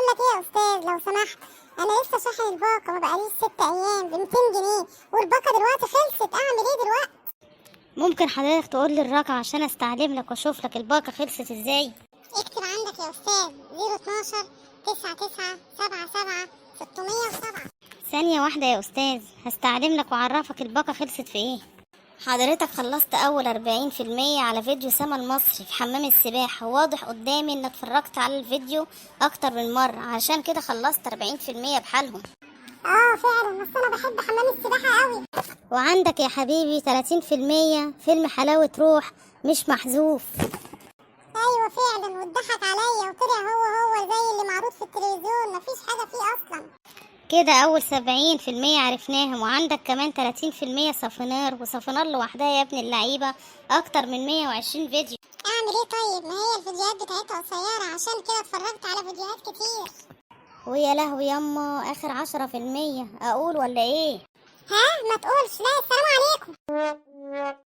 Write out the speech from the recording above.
بقول لك ايه يا استاذ، لو سمحت، انا لسه شاحن الباقه ما بقاليش 6 ايام ب 200 جنيه، والباقه دلوقتي خلصت. اعمل ايه دلوقتي؟ ممكن حضرتك تقول لي الرقم عشان استعلم لك واشوف لك الباقة خلصت ازاي؟ اكتب عندك يا استاذ: 012 99 77 607. ثانية واحدة يا استاذ، هستعلم لك واعرفك الباقة خلصت في ايه. حضرتك خلصت اول 40% على فيديو سما المصري في حمام السباحة. واضح قدامي انك اتفرجت على الفيديو اكتر من مرة، عشان كده خلصت 40% بحالهم. اه فعلا، بس انا بحب حمام السباحة قوي. وعندك يا حبيبي 30% فيلم حلاوة روح مش محذوف. ايوه فعلا، واتضحك عليا وطلع هو هو زي اللي معروض في التلفزيون، مفيش حاجة فيه اصلا. كده أول 70% عرفناهم، وعندك كمان 30% صافينار، وصافينار لوحدها يا ابن اللعيبة أكتر من 120 فيديو. اعمل ايه طيب؟ ما هي الفيديوهات بتاعتها قصيره، عشان كده اتفرجت على فيديوهات كتير. ويا لهوي ياما، آخر 10%، أقول ولا إيه؟ ها؟ ما تقولش. لا، السلام عليكم.